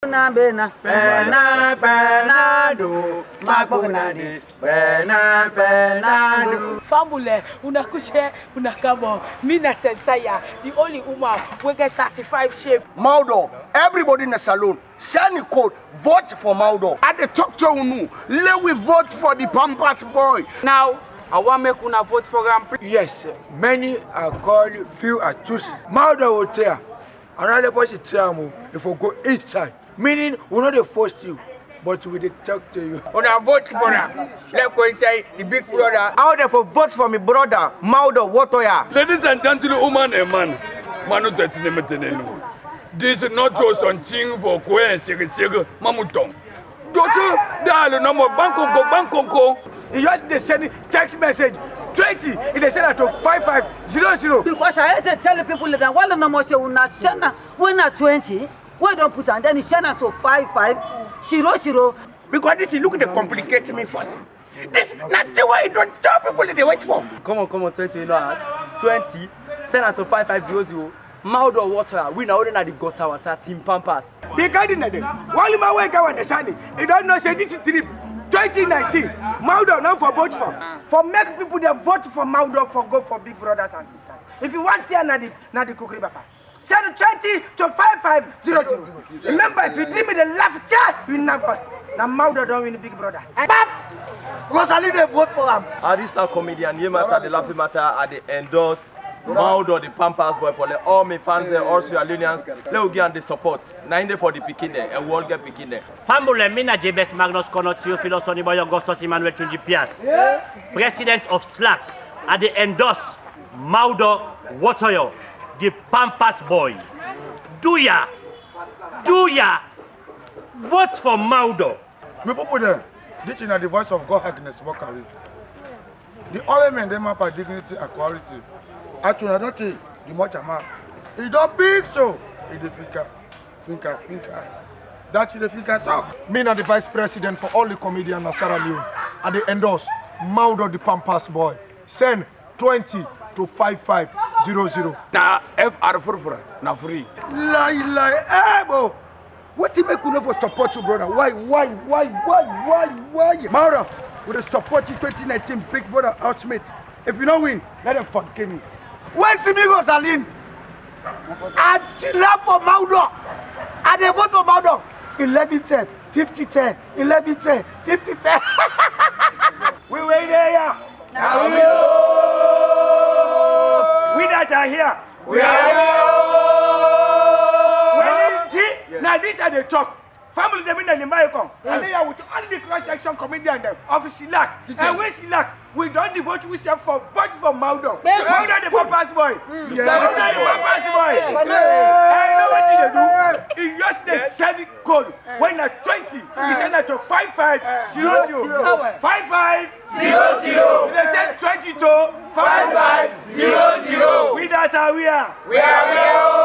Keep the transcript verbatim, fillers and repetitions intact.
Na bena, pena, pena, do, makbona de, pena, pena, do. Family, una kushe, una kamo. Mi na Tentaya, the only woman wey get thirty-five shape. Maudo, everybody na salon. Send code, vote for Maudo. I dey talk to unu, let we vote for the Pampas boy. Now, I wan make una vote for am. Yes, many are called, few are chosen. Maudo will tear. Another person tear am o, if we go inside. Meaning, we no dey force you, but we dey talk to you. Una vote for am. Let go inside the big brother. How dem for vote for mi brother, Maudo Wotoya? Ladies and gentlemen, woman and man, manu tɛtine metene no. This is not so something for kwe and chege chege mamutong. Dotu, dalo no more bankonko bankonko. You just dey send text message twenty, e dey send am to five five zero zero. Because I just dey tell the people that one no more say una send am when na twenty, wey don put am, then e send am to five five zero zero. Because this look dey complicate me first. This na thing wey you don tell people dey wait for. Come on, come on, twenty, you know hard. Twenty, send am to five five zero zero. Maudo Water, we na only na the gutter water, Team Pampas. The garden na there. One man wey get one shiny, you don't know say this is trip twenty nineteen. Maudo now for vote for. For make people dey vote for Maudo for go for big brothers and sisters. If you want see na the, na the cookery bafa. Send twenty to five five zero zero. Remember, if you dream in the laugh chair, you nervous. Na Maudo don win Big Brothers. Pap! Rosalie dey vote for am. Ah, this na comedian, ye matter, the laughing matter, I dey endorse Maudo, the Pampas boy, for let all my fans and all Sierra Leoneans, let we give am the support. Na him dey for the pikin dem, and we all get pikin dem. Family, mi na Jabez Magnus Kono Theophilus Onibon Augustus Emmanuel Tunji Pias, president of slack. I dey endorse Maudo Wotoyo, the Pampas boy. Do ya, do ya, vote for Maudo. Mi people dem, this na the voice of God Agnes Mokari. The only men dem mapa dignity and quality. Actually, I don tell the much man. E don big so, e dey fika, fika, fika. That e dey fika talk. Mi na the vice president for all the comedian na Sierra Leone. I dey endorse Maudo the Pampas boy. Send twenty to five five zero zero. Na F R furfura na free. Lie, lie, eh, bo. Wetin make we no for support you, brother? Why, why, why, why, why, why? Maudo, we dey support you twenty nineteen Big Brother housemate. If you no win, let them forgive me. When Simi Rosaline, I chill up for Maudo. I dey vote for Maudo. Eleven ten, fifty ten, eleven ten, fifty ten. We wey dey here. Na we o. We that are here. We are we o. When you see, na this I dey talk. Family dem in Limbaye come. And they are with all the cross section comedian dem of Silak. And we Silak, we don devote we self for vote for Maudo. Maudo the Pampas boy. Maudo the Pampas boy. I know what you do. You just dey send code. When na twenty, you send that to five five zero zero. Five five zero zero. You dey send twenty to five five zero zero. We that are we are. We are we are.